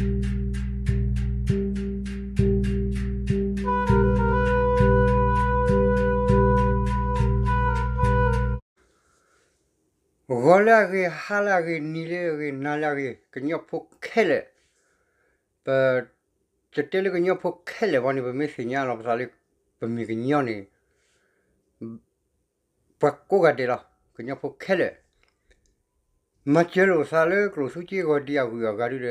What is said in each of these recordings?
ဂီၤလၢအဂ့ၤ, ဟါလၢအဂ့ၤ, နံၤလၢအဂ့ၤ, နၤလၢအဂ့ၤ, ကညီဖိခဲလၢာ်, ပ, ယတဲလၢကညီဖိခဲလၢာ်ဘီန့ၣ် ပမ့ၢ်သ့ၣ်ညါလီၤပသးလၢ ပမ့ၢ်ကညီန့ၣ် ပှၤကိးဂၤဒဲးလီၤ. ကညီဖိခဲလၢာ် မၤစၢၤလိာ်သးလၢကျိၣ်သူက့ဂီၤဒံးအဂုၤအဂၤဒုဒီး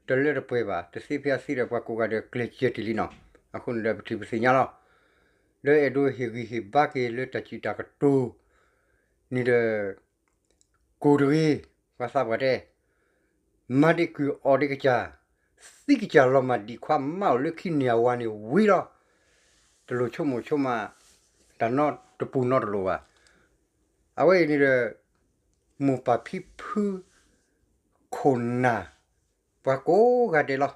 တလၢတပှဲၤဘၣ်, တသ့ဖဲအသ့ဒီး ပှၤကိးဂၤဒဲးကျဲးစၢးတ့ၢ်လံနီၤ. အဃိန့ၣ်ဒီး ပထံၣ်ပသ့ၣ်ညါလီၤ. လၢအဲၣ်ဒိးဟ့ၣ်ဂံၢ်ဟ့ၣ်ဘါက့ၤလၢတၢ်စံးတၢ်ကတိၤန့ၣ်ဒီး ကိၢ်တဂ့ၤ, ပှၤသးပှၢ်တဲ, မၤဒံးကုၢ်အီၣ်ဒံးကစၢ်, သံကစၢ်လီၤမၢ်ဒံးခွါမးအိၣ်လၢခံန့ၣ်အဝၤန့ၣ်ဝံၤလီၤ. တလိၣ်ဆိကမိၣ်ဆိကမး တၢ်နီတပူၤနီတလိၣ်ဘၣ်. အဝဲအံၤန့ၣ်ဒီး မိၢ်ပၢ်ဖံဖု ခိၣ်နၢ် ပှၤကိးဂၤဒဲးလီၤ.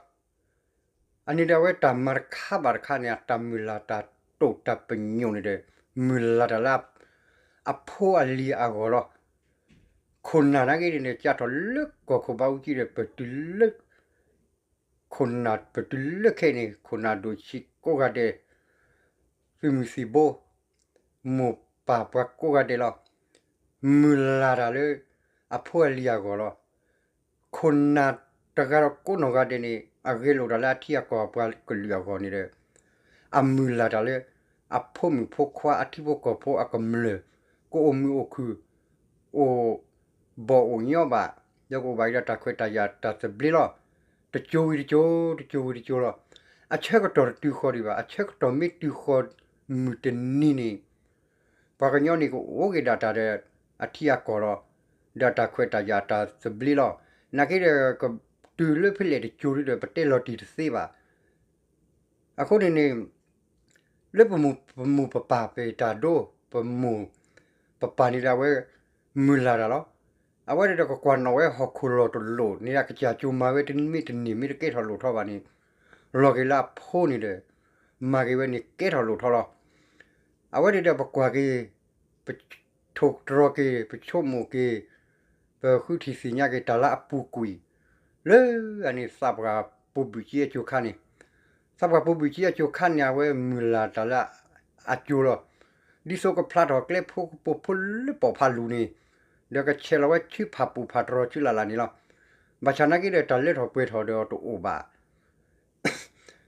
အန့ၣ်ဒီးအဝဲတၢ်မၤတခါဘၣ်တခါန့ၣ် အတၢ်မုၢ်လၢ်တၢ်တိာ်တၢ်ပညိၣ်န့ၣ်ဒီး မုၢ်လၢ်တၢ်လၢ အဖိအလံၤအဂီၢ်လီၤ. ခိၣ်နၢ်နာ်က့န့ၣ်ဒီး ကၢ်ထီၣ်လၢကီၢ်ခိၣ်ဘးအူကံဒီး ပတုၤလၢ ခိၣ်နၢ်ပတုၤလၢခဲအံၤန့ၣ် ခိၣ်နၢ်ဒိၣ်ဆံးကိးဂၤဒဲး, သုးမုၢ်သံၣ်ဘိ, မိၢ်ပၢ်ပှၤကိးဂၤဒဲးလီၤ. မုၢ်လၢ်တၢ်လၢ အဖိအလံၤအဂီၢ်လီၤ. ခိၣ်နၢ်တဂၤဒီးကိးနီၢ်ဂၤဒဲးန့ၣ် အဂဲၤလိာ်တၢ်လၢအထံအကီၢ်အပှၤကလုာ်အဂီၢ်န့ၣ်ဒီး အမုၢ်လၢ်တၢ်လၢ အဖိမုၣ်ဖိခွါအထံဖိကီၢ်ဖိအကမျၢၢ် ကအိၣ်မုာ်အိၣ်ခုၣ် အိၣ်ဘီၣ်အိၣ်ညီဘၣ်, ဒီးကအိၣ်ဘၣ်က့ၤဒီးတၢ်ခွဲးတၢ်ယာ်တၢ်သဘျ့လီၤ. တစိၤဝံၤတစိၤ, တစိၤဝံၤတစိၤလီၤ. အဆၢကတီၢ်တတုၤဃီၤဒံးဘၣ်, အဆၢကတီၢ်မ့ၢ်တုၤဃီၤမုၢ်တနံၤန့ၣ် ပှၤကညီန့ၣ်ကအိၣ်က့ၤဒၣ်တၢ်ဒီး အထံအကီၢ်လီၤ. ဒီးတၢ်ခွဲးတၢ်ယာ်တၢ်သဘျ့လီၤ. နာ်က့ဒီး ကတုၤလၢဖဲလဲၣ်တစိၤဒ်ဒီး ပတဲလီၤတံၢ်တသ့ဘၣ်. အဃိန့ၣ်န့ၣ် လၢပမိၢ်ပပၢ်ပတၢ်ဒိ ပမိၢ်ပပၢ်န့ၣ်ဒီးအဝဲ မုၢ်လၢ်တၢ်လီၤ. အဝဲန့ၣ်ဒီးကကွၢ်နီၣ်ဝဲဟီၣ်ခိၣ်လီၢ်တလိၣ်န့ၣ် အကစၢ်ကၠိမၤဝဲတမ့ၢ်တန့ၢ်မ့ၢ်တကဲထီၣ်လိာ်ထီဘၣ်န့ၣ် လီၤက့ၤလၢအဖိန့ၣ်ဒီး မၤက့ၤဝဲန့ၣ်ကဲထီၣ်လိာ်ထီလီၤ. အဝဲန့ၣ်ဒီးပကွၢ်က့ၤ ပထိၣ်တြီၤက့ၤ ပဆိကမိၣ်က့ၤ ပဃုထံၣ်သ့ၣ်ညါက့ၤတၢ်လၢအပူၤကွံာ် လၢအန့ၣ်သးပှၢ်ပိာ်ဘုၣ်ကၠံအကၠိခါန့ၣ်, သးပှၢ်ပိာ်ဘုၣ်ကၠံအကၠိခါန့ၣ် အဝဲမုၢ်လၢ်တၢ်လၢအကၠိလီၤ. ဒ်သိးကဖျါထီၣ်ကျဲဖိကပိာ်ဖိလၢပိာ်ဖးလူၤန့ၣ် ဒီးကဆဲးလီၤဝဲဆူဖးပူၤဖးတြီၤဆူလၢ်လၢ်န့ၣ်လီၤ. ဘၣ်ဆၣ်နာ်က့ဒီးတၢ်လၢထီၣ်ပှဲၤထီၣ်ဒီးတအိၣ်ဘၣ်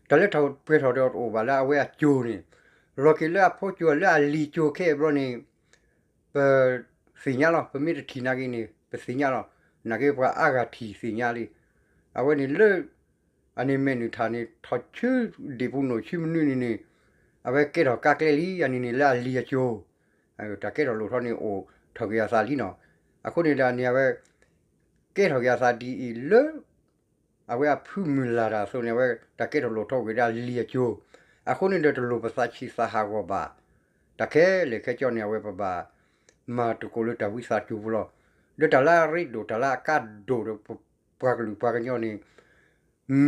တၢ်လၢထီၣ်ပှဲၤထီၣ်ဒီးတအိၣ်ဘၣ်လၢအဝဲအကၠိန့ၣ် လီၤက့ၤလၢအဖိကၠိလၢအလံၤကၠိခဲအံၤဘျီန့ၣ် ပသ့ၣ်ညါလီၤ. ပမ့ၢ်တထံၣ်နာ်က့န့ၣ် ပသ့ၣ်ညါလီၤ. နာ်က့ပှၤအါဂၤထံၣ်သ့ၣ်ညါလံ. အဝဲန့ၣ်လၢ အန့ၣ်မဲာ်နုာ်ထၣ်န့ၣ် ထီၣ်ဆူဒံၣ်ပူၤနိၣ်ဆူမနုၤန့ၣ်န့ၣ် အဝဲကဲထီၣ်ကါကျဲလံ. အန့ၣ်န့ၣ်လၢအလံၤအကၠိ တၢ်ကဲထီၣ်လိာ်ထီန့ၣ်အိၣ်ထီၣ်က့ၤအသးလံနီၤ. အဃိန့ၣ်ဒီးန့ၣ် အဝဲ ကဲထီၣ်က့ၤအသးဒ်အံၤလၢ အဝဲအဖုမုၢ်လၢ်တၢ်အသိးန့ၣ် အဝဲတၢ်ကဲထီၣ်လိာ်ထီကွံာ်ဒၣ်လံၤအကၠိ. အဃိန့ၣ်ဒီးတလိၣ်ပသးဆံးသးဟးဂီၤဘၣ်. တၢ်ခဲလၢာ်ခဲဆ့န့ၣ် အဝဲပဘၣ် မၤသကိးလၢတၢ်ဝံသးစူၤပူၤလီၤ. ဒီးတၢ်လၢအရ့ဒိၣ် တၢ်လၢအကါဒိၣ်ဒီးပပှၤကလုာ်ပှၤကညီန့ၣ်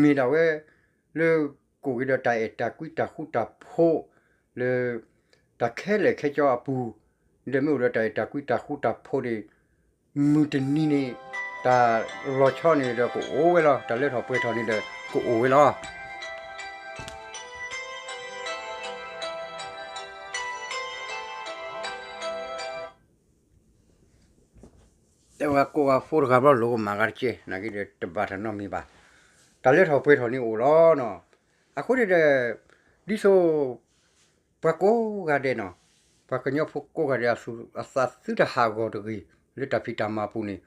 မ့ၢ်ဒၣ်ဝဲ လၢ ကအိၣ်က့ၤဒီးတၢ်အဲၣ်တၢ်ကွံတၢ်ဃူတၢ်ဖိး လၢ တၢ်ခဲလၢာ်ခဲဆ့အပူၤ, ဒီးမ့ၢ်အိၣ်ဒီးတၢ်အဲၣ်တၢ်ကွံတၢ်ဃူတၢ်ဖိးန့ၣ် မုၢ်တနံၤန့ၣ် တၢ်လီၤဆီန့ၣ်ဒီးကအိၣ်ဝဲလီၤ. တၢ်လၢထီၣ်ပှဲၤထီၣ်န့ၣ်ဒီးကအိၣ်ဝဲလီၤ. တဲဝဲကိးဂၤဖိတဂၤဘျီ လိၣ်ကမၣ်ဂၤတက့ၢ်, နာ်က့ဒီးတဘၣ်တၢ်နီတမံၤဘၣ်. တၢ်လၢထီၣ်ပှဲၤထီၣ်န့ၣ်အိၣ်လီၤနီၤ. အဃိန့ၣ်ဒီး ဒ်သိး ပှၤကိးဂၤဒဲးနီၤ, ပှၤကညီဖိကိးဂၤဒဲး အသးသုတဟးဂီၤတဂ့ၤ လၢတၢ်ဖံးတၢ်မၤပူၤန့ၣ်,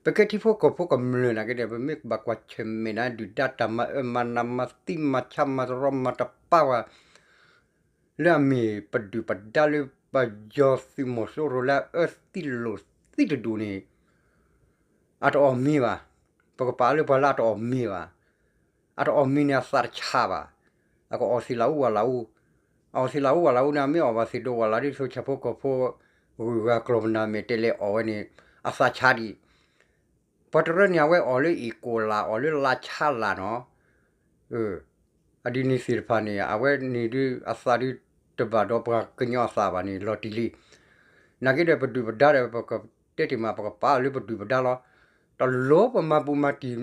ပကဲထံဖိကီၢ်ဖိကမျၢၢ်နာ်က့ဒီး ပမ့ၢ်ဘၣ်ကွၢ်ဆၢၣ်မဲာ်နၤ ဒုၣ်ဒါတၢ်မၤအၢမၤနးမၤသံမၤဆါမၤတရီမၤတပါပှၤ လၢအမ့ၢ်ပဒုၣ်ပဒါလၢပယီၤသုးမီၤစိရိၤလၢအအၢသံလိာ်သံတဒူၣ်န့ၣ် အတအီၣ်မ့ၤဘၣ်. ပကပာ်လၢပှၤလၢအတအီၣ်မ့ၤဘၣ်. အတအီၣ်မ့ၤန့ၣ်အသးတဆါဘၣ်. အကအီၣ်သ့ၣ်လၢအူဝဲလၢအူ, အအီၣ်သ့ၣ်လၢအူဝဲလၢအူန့ၣ် အမ့ၢ်အီၣ်ဘၣ်သ့ၣ်ဒိဝဲလၢဒ်သိးဆၣ်ဖိကီၢ်ဖိ ဂုၤဂၤကျီၢ်ပနၢ်မဲာ်တဲလဲၤအီၣ်ဝဲန့ၣ် အသးဆါဒံး. ပှၤတရၢန့ၣ် အဝဲအီၣ်လၢအ့ၣ်ကိၣ်လာ် အီၣ်လၢလါဆါလာ်နီၤ. အဒ်န့ၣ်သ့ၣ်တဖၣ်န့ၣ် အဝဲန့ၣ်ဒုး အသးဒုးတဘၣ်ဒီးပှၤကညီအသးဘၣ်န့ၣ် လီၤတံၢ်လံ. နာ်က့ဒီးပဒုၣ်ပဒါဒီး ပကတဲတ့ၢ်မး ပကပာ်လၢပဒုၣ်ပဒါလီၤ. တလိၣ်ပမၤပူၤမၤတံၢ်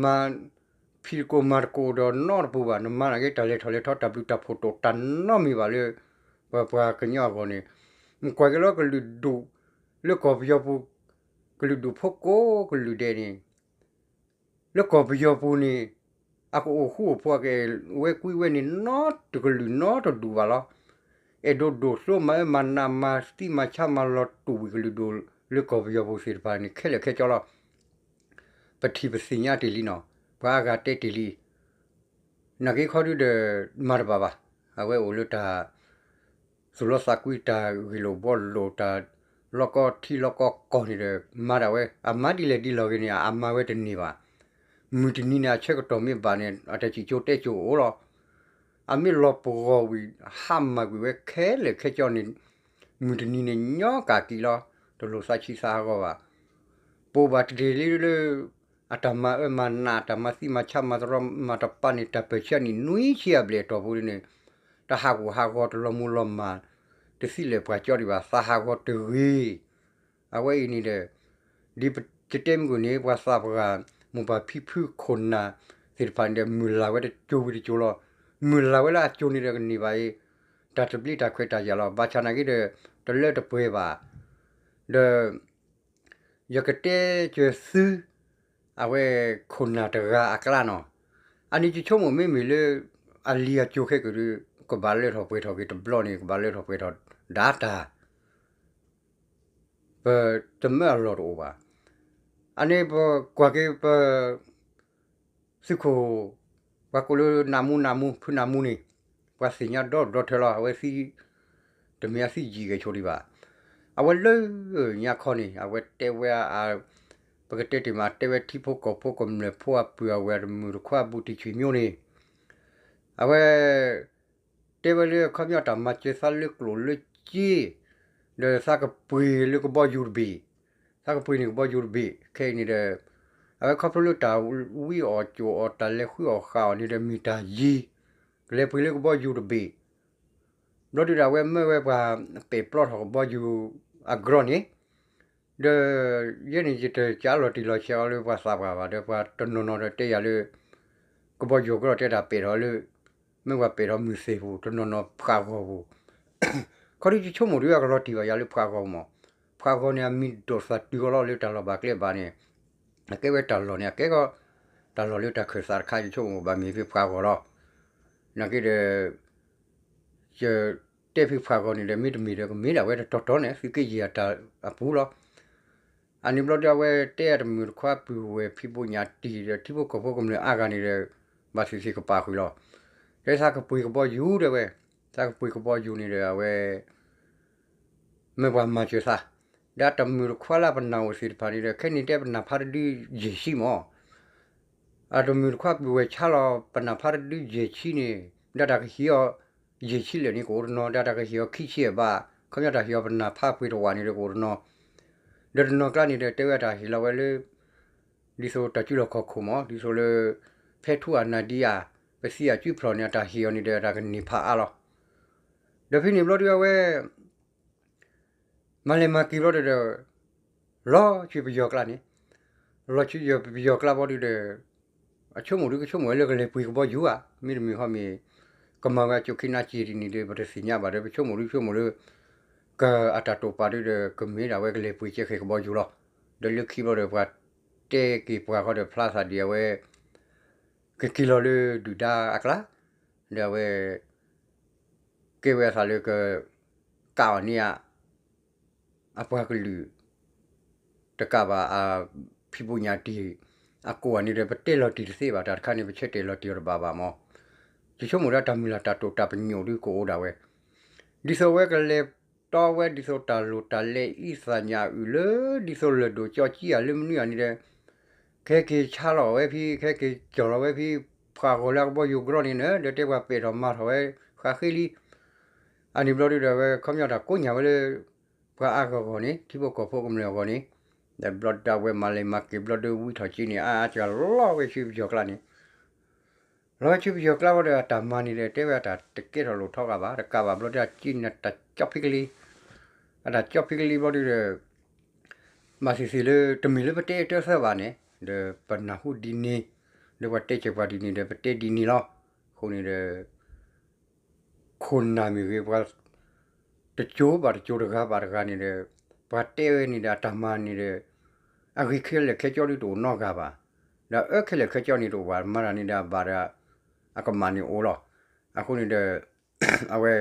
မၤ ဖံးတကိးမၤတကိးဒီးနီတပူၤဘၣ်, နမၤနာ်က့ တၢ်လဲၤထီၣ်လဲၤထီ တၢ်ဘျုးတၢ်ဖှိၣ်တအိၣ်တၢ်နီတမံၤဘၣ်လၢ ပှၤပှၤကညီအဂီၢ်န့ၣ်, ကွၢ်က့ၤလီၤကလုာ်ဒူၣ် လၢကီၢ်ပယီၤပူၤ, ကလုာ်ဒူၣ်ဖိကိးကလုာ်ဒဲးန့ၣ် လၢကီၢ်ပယီၤပူၤန့ၣ် အကအိၣ်ဃူအိၣ်ဖိး အကအဲၣ်ဝဲကွံဝဲန့ၣ် နီတကလုာ်နီတဒူၣ်ဘၣ်လီၤ. အဲၣ်ဒိးဒိၣ်စိမၤအၢမၤနး မၤသံမၤဆါ မၤလီၤတူာ်ဝံၤကလုာ်ဒူၣ်လၢကီၢ်ပယီၤပူၤသ့ၣ်တဖၣ်န့ၣ် ခဲလၢာ်ခဲဆ့လီၤ. ပထံၣ်ပသ့ၣ်ညါတ့ၢ်လံနီၤ, ပှၤအါဂၤတဲတ့ၢ်လံ နာ်က့ခီဒုဒီး မၤတဘၣ်ဘၣ်. အဝဲအိၣ်လၢတၢ် သူၣ်လီသးကွံ တၢ်ဂ့ၢ်လိာ်ဘှီလိာ် တၢ်လီၢ်ကီထံလီၢ်ကီကီၢ်န့ၣ်ဒီး မၤဒၣ်ဝဲ, အမၤဒ်လဲၣ်ဒ်လဲၣ်ဂ့ၤန့ၣ် အမၤဝဲတန့ၢ်ဘၣ်. မုၢ်တနံၤန့ၣ် အဆၢကတီၢ်မ့ၢ်ဘၣ်န့ၣ် အတၢ်စံၣ်ကၠိတဲကၠိအိၣ်လီၤ. အမ့ၢ်လီၤပဂီၢ်ဝံၤ ဟါမၢ်ကွံာ်ဝဲခဲလၢာ်ခဲဆ့န့ၣ် မုၢ်တနံၤန့ၣ် ညီကၢ်ကံလီၤ. တလိၣ်သးဆံးသးဟးဂီၤဘၣ်. ပအိၣ်ဘၣ်တ့ၢ်လံလၢ အတၢ်မၤအၢမၤနး တၢ်မၤသံမၤဆါ မၤတရီမၤတပါန့ၣ် တၢ်ပၢၢ်ဆံးနံၣ်နွံဆံအဘျဲၣ်အတီၢ်ပူၤန့ၣ် တၢ်ဟးဂူာ်ဟးဂီၤ တလီၤမူလီၤမၢ် တသံလၢာ်ပှၤကၠီဒံးဘၣ်, သးဟးဂီၤတဂ့ၤ. အဝဲအံၤန့ၣ်ဒီး ဒ်ယတဲမုၢ်ကွံာ်န့ၣ် ပှၤသးပှၢ် မိၢ်ပၢ်ဖံဖုခိၣ်နၢ်သ့ၣ်တဖၣ်န့ၣ်ဒီး မုၢ်လၢ်ဝဲတကၠိၤဝံၤတကၠိၤလီၤ. မုၢ်လၢ်ဝဲလၢအကၠိၤန့ၣ်ဒီးကန့ၢ်ဘၣ်အံၤ တၢ်တဘျ့တၢ်ခွဲးတၢ်ယာ်လီၤ. ဘၣ်ဆၣ်နာ်က့ဒီး တလၢတပှဲၤဘၣ်. ဒီး ယကတဲကၢၤသု အဝဲခိၣ်နၢ်တဂၤအကျါနီၤ. အန့ၣ်ယဆိကမိၣ်မ့မ့ၢ်လၢ အလံၤအကၠိၤခဲကၢၤဒီး ကဘၣ်လၢထီၣ်ပှဲၤထီၣ်က့ၤတဘျီန့ၣ် ကဘၣ်လၢထီၣ်ပှဲၤထီၣ်ဒၣ်တၢ် ပတမၢအလီၢ်တအိၣ်ဘၣ်. အန့ၣ်ပကွၢ်က့ၤပ သုးခိၣ် ပှၤကိးလၢနးမူနးမူ ဖုနးမူန့ၣ် ပှၤသ့ၣ်ညါဒီဒီထၢလီၤ. အဝဲသံ တမ့ၢ်အသံယံာ်ဂဲၤဆိဒံးဘၣ်. အဝဲလၢညါခီန့ၣ် အဝဲတဲဝဲ ပကတဲတ့ၢ်မး တဲဝဲထံဖိကီၢ်ဖိကမျၢၢ်ဖိအပုၢ်အဝဲၢ် အတမုာ်တခွါ ဘူးတံၢ်ဆွံမၠိန့ၣ် အဝဲ တဲဝဲလၢအခီပညီတၢ်မၤစၢၤသးလၢကျိၣ်လၢစ့ ဒီးသးကပှ့ၤလၢကဘီယူၤတဘ့ၣ်, သးကပှ့ၤန့ၢ်ကဘီယူၤတဘ့ၣ် ခဲအံၤန့ၣ်ဒီး အဝဲခီဖျိလၢတၢ်ဝံအီၣ်ကၠိၣ်အီၣ် တၢ်လဲၤဃုအီၣ်ဃာ်အီၣ်န့ၣ်ဒီး မ့ၢ်တၢ်ယံၤ ကလဲၤပှ့ၤလၢကဘီယူၤတဘ့ၣ် ဘျီဒုဒီးအဝဲမၢဝဲပှၤပဲာ်ပျီထီၣ်ကဘီယူၤအကြီၢ်န့ၣ် ဒီး ယဲန့ၣ်ယတကးလီၤတံၢ်လီၤဆဲးအီၤလၢပှၤသးပှၢ်ဘၣ် ဒီးပှၤတနီၤနီၤဒီးတဲယၤလၢ ကဘီယူၤကြီၢ်တဲတၢ်ပဲာ်ထီၣ်လၢ မ့ၢ်ပှၤပဲာ်ထီၣ်မုၢ်သ့ၣ်ပူၤ တနီၤနီၤဖှးဂီၤပူၤ ခီဒုယဆိကမိၣ်ဒုအကလီၤတံၢ်ဘၣ်ယၤလၢဖှးဂီၤမး, ဖှးဂီၤန့ၣ် အမံၤဒိၣ်သးတုၤအီၤလီၤလၢတၢ်လီၢ်ဘၣ်ကျဲဘၣ်န့ၣ်, အကဲဝဲတၢ်လီၢ်န့ၣ် အကဲကီး တၢ်လီၢ်လၢတၢ်ခၢၣ်သးတခါ ယဆိကမိၣ်ဘၣ်မ့ၢ်ဖဲဖှးဂီၤလီၤ. နာ်က့ဒီး ယတဲဖဲဖှးဂီၤန့ၣ်ဒီး မ့တမ့ၢ်ဒီးကမ့ၢ်ဒၣ်ဝဲတတီၤတီၤန့ၣ် သုးက့ယံာ်အတၢ်အပူၤလီၤ. အန့ၣ်ဘျီဒုအဝဲတဲအတမုာ်တခွါပုၢ်ဝဲၢ်ဖံးဘိညၣ်တံၢ်ဒီး ထံဖိကီၢ်ဖိကမျၢၢ်အါဂၤန့ၣ်ဒီး ဘၣ်သ့ၣ်သ့ၣ်ကပာ်ဃုာ်လီၤ. ဒီးသးကပှ့ၤကဘီယူၤတဲဝဲ, သးကပှ့ၤကဘီယူၤန့ၣ်ဒီးအဝဲ မ့ၢ်ပှၤမၤစၢၤသး, ဒီးအတမုာ်တခွါလၢပနၢ်အိၣ်သ့ၣ်တဖၣ်န့ၣ်ဒီး ခဲန့ၣ်တဲပနၢ်ဖးတဒုယဲၢ်ဆံမး အတမုာ်တခွါပုၢ်ဝဲၢ်ဆါလီၤ ပနၢ်ဖးတဒုယဲၢ်ဆံန့ၣ် ဒၣ်တၢ်ကဟံးအီၤ ယဲၢ်ဆံလၢာ်န့ၣ်ကအိၣ်တနီၤ ဒၣ်တၢ်ကဟံးအီၤခံဆံအဘၣ် ခီပညီတၢ်ဟံးအီၤပနၢ်ဖးပှ့ၤတဝာ်န့ၣ်ဒီးကအိၣ်တနီၤ, ဒီးတနီၤကျါန့ၣ်ဒီးတဲဝဲတၢ်ဟ့ၣ်လီၤဝဲလၢ ဒ်သိးတၢ်စုလီၢ်ခီၣ်ခိၣ်မး ဒ်သိးလၢ ဖဲထူအနၤဒံအါ ပသံအစုဖျိၣ်န့ၣ် အတၢ်ဟ့ၣ်အီၤန့ၣ်ဒီးတၢ်ကန့ၢ်ဖးအါလီၤ. ဒီးဖဲန့ၣ်ဘျီဒုအဝဲ မၤလဲၤမၤက့ၤဘျီဒုဒီး လီၤဆူပယီၤကျါန့ၣ်, လီၤဆူပယီၤကျါဘျီဒုဒီး အဆိကမိၣ်ဒုကဆိကမိၣ်ဝဲလၢကလဲၤပှ့ၤကဘီယူၤဧါ မ့တမ့ၢ်ဃီမ့ၢ် ကမၤဝဲအကိၣ်ခ့နါစ့ဒ်န့ၣ်ဒီး ပတသ့ၣ်ညါဘၣ်ဒီး ပဆိကမိၣ်ဒုဆိကမိၣ်လၢ ကအတၢ်တိာ်ပာ်ဒုဒီး ကမ့ၢ်ဒၣ်ဝဲကလဲၤပှ့ၤကဲဃဲၤကဘီယူၤလီၤ. ဒီးလၢခံဘျီဒီး ပှၤတဲက့ၤပှၤဃီဒီးဖျါသးဒ်အဝဲ ကက့ၤလီၤလၢဒုၣ်ဒါအကျါ, ဒီးအဝဲ ကဲဝဲအသးလၢက ကးအီၤန့ၢ်ဧါ အပှၤကလုာ် တကးဘၣ် အဖံးဘိညၣ်တံၢ် အကိးဂၤန့ၣ်ဒီး ပတဲလီၤတံၢ်တသ့ဘၣ် တၢ်တခါန့ၣ် ပဆၢတဲာ်လီၤတံၢ်အီၤတဘၣ်ဘၣ်မး, ယဆိကမိၣ်ဒၣ်တၢ်မုၢ်လၢ်တၢ်တိာ်တၢ်ပညိၣ်ဒုကအိၣ်ဒၣ်ဝဲ, ဒ်သိးအဝဲကလဲၤတီဝဲ ဒ်သိးတၢ်လိၣ်တၢ်လဲအံသၣ်ညၣ်အုၣ်လၢ ဒ်သိးလၢၢ်ဒိၣ်ကၠီကံဧါလၢမနုၤဧါန့ၣ်ဒီး ခဲက့ၤဆါလီၤဝဲဖဲ ခဲက့ၤကၠီၣ်လီၤဝဲဖဲ ဖှးဂီၤလၢအကဘီယူၤကြီၢ်န့ၣ်နၢ ဒီးတဲပှၤပဲာ်ထီၣ်မၤထီၣ်ဝဲ ဃးဃ့လံ. အန့ၣ်ဘျီဒုဒီး အဝဲခီပညီတၢ်ကိးညၣ်ဝဲလၢ ပှၤအါဂၤဂီၢ်န့ၣ် ထံဖိကီၢ်ဖိကမျၢၢ်အဂီၢ်န့ၣ်, ဒီးဘျီဒုအဝဲမၤလဲၤမၤက့ၤဘျီဒုဝံထီၣ်က့ၤန့ၣ် အါအါစှၤလီၤဝဲဆူပယီၤကျါန့ၣ် လီၤဝဲဆူပယီၤကျါဝဲဒီးအတၢ်မၤန့ၣ်ဒီး တဲဝဲအတၢ်တကဲထီၣ်လိာ်ထီဂၤဘၣ် တကးဘၣ်ဘျီဒုအက့န့ၣ်တၢ်ကၠီဖံကလံ, အတၢ်ကၠီဖံကလံဘျီဒုဒီး ဘၣ်သ့ၣ်သ့ၣ်လၢ တမ့ၢ်လၢပတဲတၢ်သၢဘၣ်န့ၣ် ဒီးပနၢ်ဟူဒ်န့ၣ်, ဒီးပှၤတဲဆၢပှၤဒ်န့ၣ်ဒီး ပတဲဒ်န့ၣ်လီၤ. အဃိန့ၣ်ဒီး ခိၣ်နၢ်မ့ၢ်ဂ့ၤ ပှၤတကၠိဘၣ်တကၠိ တဂၤဘၣ်တဂၤန့ၣ်ဒီး ပှၤတဲဝဲန့ၣ်ဒီး အတၢ်မၤန့ၣ်ဒီး အဂ့ၤခဲလၢာ်ခဲဆ့ဒုးတအိၣ်နီတဂၤဘၣ်. ဒီးအၢခဲလၢာ်ခဲဆ့န့ၣ်တအိၣ်ဘၣ်, မၤတၢ်န့ၣ်ဒီးအဘၣ်ဒီး အကမၣ်န့ၣ်အိၣ်လီၤ. အဃိန့ၣ်ဒီး အဝဲ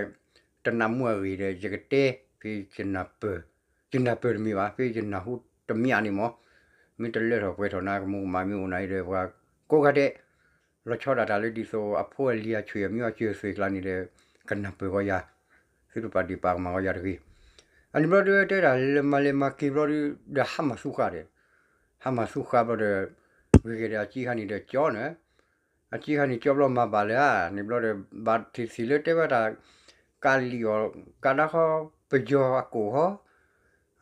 တနၢ်မူအဂ့ၢ်ဒီး ယကတဲ ဖဲယနၢ်ပၢၢ်, ယနၢ်ပၢၢ်တမ့ၢ်ဘၣ်, ဖဲယနၢ်ဟူတမံၤန့ၣ်မ့ၢ် မ့ၢ်တလၢထီၣ်ပှဲၤထီၣ်နၤ ကမူကမၣ်မ့ၢ်အိၣ်နၤအံၤဒီး ပှၤကိးဂၤဒဲး လီၤဆီဒၣ်တၢ်လၢဒ်သိးအဖိအလံၤအဆွေအမျိုးအစၢၤအသွဲၣ်ကျါန့ၣ်ဒီး ကနၢ်ပၢၢ်ဂီၤယၤ, သုတပာ်ဒ့ၣ်ပာ်ကမၣ်ဂီၤယၤတဂ့ၤ. အန့ၣ်ဘျီဒီးတဲတၢ်လၢမၤလဲၤမၤက့ၤဘျီဒီး ဟးမၤသူဃာ်ဒီး, ဟးမၤသူဃာ်ဘျီဒီး ဂ့ၤဂ့ၤဒီးအကံခါန့ၣ်ဒီးကၠီန့ၣ်, အကံခါန့ၣ်ကၠီဘျီမၤဘၣ်လၢၤဧါန့ၣ်ဘျီဒီး ဘၣ်ထံၣ်သ့ၣ်လၢတဲဝဲတၢ် ကးလံာ်အီၤ ကးဒၣ်ဃီ ပယီၤအကိာ်ဃီ,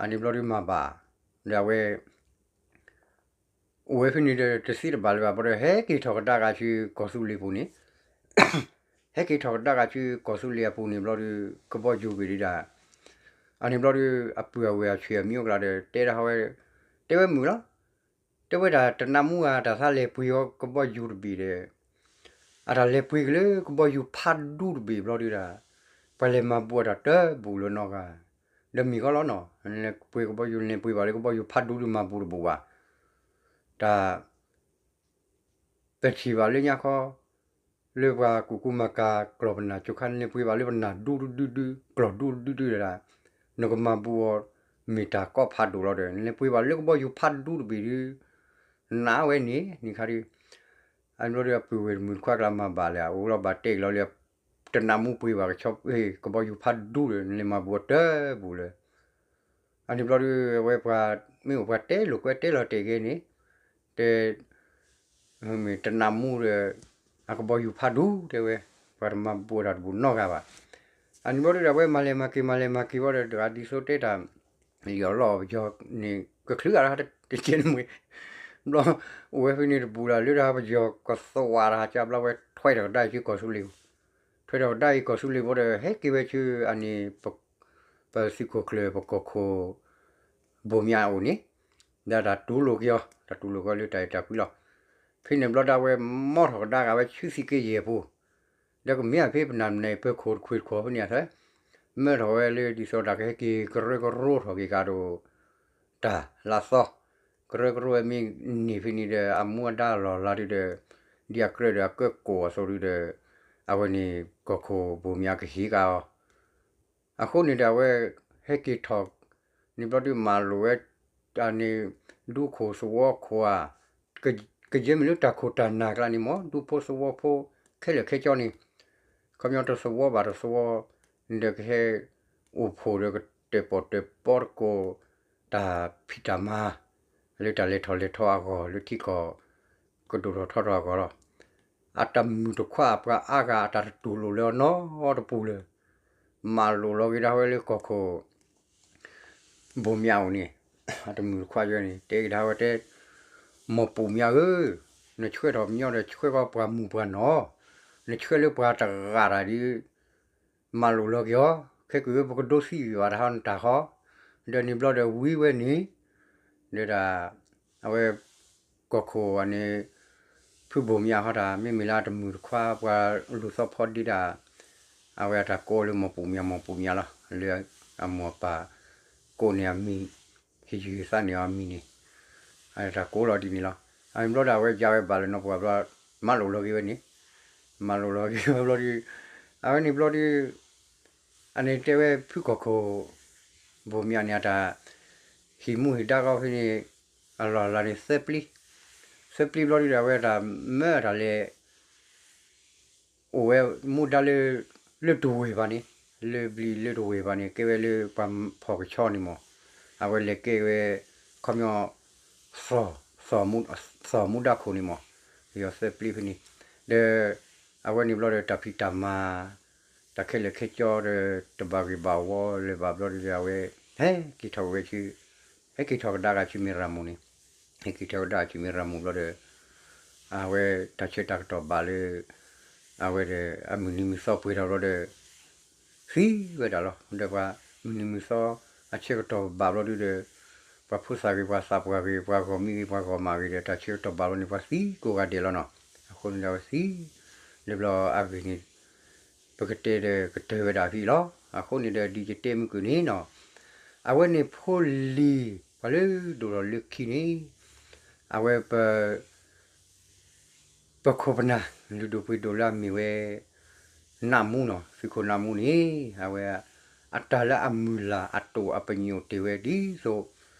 အန့ၣ်ဘျီဒီးမၤဘၣ်, ဒီးအဝဲ အိၣ်ဝဲဖဲန့ၣ်ဒီး တသ့တဘၣ်လၢၤဘၣ် ဘျီဒီး ဟဲက့ၤထီၣ်ကဒါက့ၤဆူကီၢ်သူလ့ၤပူၤန့ၣ်, ဟဲက့ၤထီၣ်ကဒါက့ၤဆူကီၢ်သူလ့ၤအပူၤန့ၣ်ဘျီဒီး ကဘီယူၤကွံာ်ဒံးဒၣ်, အန့ၣ်ဘျီဒီး အပုၢ်အဝဲၢ်အဆွေအမျိုးအကျါဒီး တဲဒၣ်ဟီဝဲ, တဲဝဲမုာ်လီၤ, တဲဝဲဒၣ်တနၢ်မူအတၢ်သးလဲၤပှ့ၤအီၤကဘီယူၤတဘ့ၣ်ဒီး အတၢ်လဲၤပှ့ၤက့ၤလၢကဘီယူၤဖးဒူတဘ့ၣ်ဘျီဒီး ပှၤလဲၤမၤဘူးအတၢ်တဘူးလၢၤနီတဂၤ, ဒီးမ့ၢ်ဃီလီၤနီၤ, လဲၤပှ့ၤကဘီယူၤ လဲၤပှ့ၤဘၣ်လၢကဘီယူၤဖးဒူဒီးမၤဘူးတဘူးဘၣ်, တၢ် ပထံၣ်ဘၣ်လၢညါခီ လၢပှၤကူၣ်ကူမၤကၤကျီၢ်ပနၢ်ကၠိခါ နလဲၤပှ့ၤဘၣ်လၢပနၢ်ဒူတဒုဒု ကျီၢ်ဒူတဒုဒုဒၣ်, နကမၤဘူးအီၤ မ့ၢ်တၢ်ကီဖးဒိၣ်လီၤဒီး နလဲၤပှ့ၤဘၣ်လၢကဘီယူၤဖးဒူတဘ့ၣ်ဒု နးဝဲန့ၣ် န့ၣ်ခါဒု အန့ၣ်ဘျီဒီးအပုၢ်ဝဲၢ်တမုၣ်တခွါကျါမၤဘၣ်လၢၤ အအိၣ်လီၤဘၣ်တဲက့ၤလီၤလၢ တနၢ်မူပှ့ၤဘၣ်ကဆီ ကဘီယူၤဖးဒူဒီး နလဲၤမၤဘူးအီၤတဘူးလၢၤ အန့ၣ်ဘျီဒီး အဝဲပှၤ မ့ၢ်အိၣ်ပှၤတဲလိာ်ကွဲတဲလီၤတဲာ်က့ၤန့ၣ် တဲ မ့ၢ်တနၢ်မူဒီး အကဘီယူၤဖးဒူတဲဝဲ ပှၤတမၤဘူးတၢ်တဘူးနီတဂၤဘၣ်. အန့ၣ်ဘျီဒီး အဝဲမၤလဲၤမၤက့ၤ မၤလဲၤမၤက့ၤဘျီဒီး တဂၤဒ်သိးတဲတၢ် လံာ်အီၤလီအီၤပယီၤန့ၣ် ကချုးအါတကဲန့ၣ်မ့ၢ် ဘျီ အိၣ်ဝဲဖဲန့ၣ်တဘူးလၢ် လၢတၢ်ပယီၤကသွးတဟါကၢဘျီဝဲထွဲထီၣ်ကဒါအံၤကီၢ်သူလ့ၤ ထွဲထီၣ်ကဒါအံၤကီၢ်သူလ့ၤဘျီဒီး ဟဲက့ၤဝဲဆူအန့ၣ် ပသုးခိၣ်ကျၢၢ်ပကီၢ်ခိၣ် ဘိၣ်မၠးအအိၣ်န့ၣ် ဒီးတၢ်တူၢ်လိာ်က့ၤအီၤ တၢ်တူၢ်လိာ်က့ၤအီၤလၢတၢ်အဲၣ်တၢ်ကွံလီၤ. ဖဲန့ၣ်ဘျီဒၣ်ဝဲမီထီၣ်ကဒါဂာ်ဝဲဆူသံက့ယဲၢ်ပူၤ ဒီးကမ့ၢ်အဖဲပနၢ်မနုၤပၢၤခိၣ်တခွ့ၣ်တခွီဖဲန့ၣ်အသး မၢထီၣ်ဝဲလၢဒ်သိးတၢ်ကဟဲက့ၤကရၢကရိထီၣ်က့ၤကဒီး တၢ်လၢသီ ကရၢကရိဝဲမ့ၢ်န့ၢ်ဖဲန့ၣ်ဒီး အမူအဒါအလီၢ်လၤဒုဒီး ဒ်အကြၢးဒီးအကၢကိၣ်အသိးဒုဒီး အဝဲန့ၣ် ကီၢ်ခိၣ်ဘိၣ်မၠးကဟ့ၣ်ကဒီး အဃိန့ၣ်ဒီးအဝဲ ဟဲက့ၤထီၣ် န့ၣ်ဘျီဒုမၤလိာ်ဝဲ အန့ၣ် ဒူခိၣ်သဝီခိၣ်ဧါ ကယဲၢ်မ့ၢ်လၢတၢ်ခိၣ်တၢ်နၢ်ကျါန့ၣ်မ့ၢ် ဒူဖိသဝီဖိ ခဲလၢာ်ခဲဆ့န့ၣ် ခီပညီတသဝီဘၣ်တသဝီ ဒီးကဟဲအိၣ်ဖှိၣ်ဒီးကတၢၣ်ပီၣ်တၢၣ်ပီတကိး တၢ်ဖံးတၢ်မၤ လၢတၢ်လဲၤထီၣ်လဲၤထီအဂီၢ် လၢထံကီၢ် ကဒိၣ်ထီၣ်ထီထီၣ်အဂီၢ်လီၤ. အတၢ်မုၣ်တခွါအပှၤအါဂၤအတၢ်တတူၢ်လိာ်လၢအနီတပူၤလၢၤ မၤလိာ်လီၤက့ၤဒၣ်ဝဲလၢကီၢ်ခိၣ် ဘိၣ်မၠးအိၣ်န့ၣ် အတမုၣ်တခွါယဲန့ၣ် တဲက့ၤဒၣ်ဝဲတဲ မိၢ်ပူၣ်မၠးဧၢ, နဆှၢထီၣ်ပညီဒီးဆှၢဃီပှၤမုၣ်ပှၤနီၢ်, နဆှၢလၢပှၤတဂၤတၢ်ဒ် မၤလိာ်လီၤက့ၤအီၤ, ခဲက့ၤပကဒိသံဝံၤဘၣ်တဟါနတၢ်ဃီ, ဒီးန့ၣ်ဘျီဒီးဝံဝဲန့ၣ်, ဒီးဒၣ် အဝဲ ကီၢ်ခိၣ်အန့ၣ် ဖုဘိၣ်မၠးဟီတၢ် မ့မ့ၢ်လၢအတမုၣ်တခွါပှၤလူၤသီဖီဒ့ဒၣ်, အဝဲအတၢ်ကိးလၢမိၢ်ပူၣ်မၠး မိၢ်ပူၣ်မၠးလီၤ. လၢအမိၢ်အပၢ်ကိးန့ၢ်အမံၤ, ဟ့ၣ်ယုၢ်သးန့ၢ်အီၤအမံၤန့ၣ်, အတၢ်ကိးလီၤဒ်န့ၣ်လီၤ. အန့ၣ်ဘျီဒီးအဝဲယါဝဲဘၣ်လၢနီၢ်ပှၢ်ဘျီ, မၤလိာ်လီၤက့ၤဝဲန့ၣ်, မၤလိာ်လီၤက့ၤဝဲဘျီဒီး, အဝဲန့ၣ်ဘျီဒီး အန့ၣ်တဲဝဲဖုကီၢ်ခိၣ် ဘိၣ်မၠးန့ၣ် အတၢ်ဟ့ၣ်မူဟ့ၣ်ဒါဂီၤဖဲန့ၣ် အလီၢ်အလၤန့ၣ်သၢပျံၤ, သၢပျံၤဘျီဒုဒီး အဝဲတၢ်မၢအတၢ်လဲၤ အိၣ်ဝဲမူဒါလၢ လၢတဝ့ၢ်ဘၣ်န့ၣ်, လၢဘျံၤလၢတဝ့ၢ်ဘၣ်န့ၣ် ကဲဝဲလၢပှၤဖီၣ်ကဆီန့ၣ်မး, အဝဲလဲၤကဲဝဲ ခီပညီ သီၣ်မူဒါခိၣ်န့ၣ်မး, ယီၤသၢပျံၤဖဲန့ၣ်, ဒီး အဝဲန့ၣ်ဘျီဒီးတၢ်ဖံးတၢ်မၤ တၢ်ခဲလၢာ်ခဲဆ့ဒီး တဘၣ်ဂ့ၢ်ဘၣ်ဝီလၢၤဘၣ်ဘျီဒုဒီး အဝဲ ဟဲက့ၤထီၣ်ဝဲဆူ ဟဲက့ၤထီၣ်ကဒါက့ၤဆူမ့ၢ်ရၤမူန့ၣ်, ဟဲက့ၤထီၣ်ကဒါဆူမ့ၢ်ရၤမူဘျီဒီး အဝဲတၢ်ဆၢတၢ်ကတီၢ်ဘၣ်လၢ အဝဲဒီးအမုၢ်နံၤမုၢ်သီပှဲၤထီၣ်ဘျီဒီး သံဝဲဒၣ်လီၤ. ဒီးပှၤမုၢ်နံၤမုၢ်သီ အဆၢကတီၢ်ဘၣ်ဘျီဒုဒီး ပှၤဖိသၣ်ဂ့ၤ ပှၤသးပှၢ်ဂ့ၤ ပှၤဂီၢ်မုၢ်ဂ့ၤ ပှၤဂီၢ်မးဂ့ၤဒီး တၢ်ဆၢကတီၢ်ဘၣ်ဘျီန့ၣ် ပှၤသံကိးဂၤဒဲးလီၤနီၤ. အဃိန့ၣ်ဒီးအဝဲသံ လၢဘျီအဂ့ၢ်န့ၣ် ပကတဲဒီးကတၢၢ်ဝဲဒၣ်ဖဲအံၤလီၤ. အဃိန့ၣ်ဒီးဒ်ယတဲမုၢ်ကွံာ်န့ၣ်နီၤ အဝဲန့ၣ်ဖိလံၤ ပှၤလၢဒိၣ်ထီၣ်လၢခံန့ၣ် အဝဲပ ပခိၣ်ပနၢ် လုၢ်ဒိၣ်ပှ့ၤဒိၣ်လၢအမ့ၢ်ဝဲ နးမူနီၤ သုးခိၣ်နးမူန့ၣ် အဝဲ အတၢ်လၢအမုၢ်လၢ်အတိာ်အပညိၣ်တ့ၢ်ဝဲဒ်သိး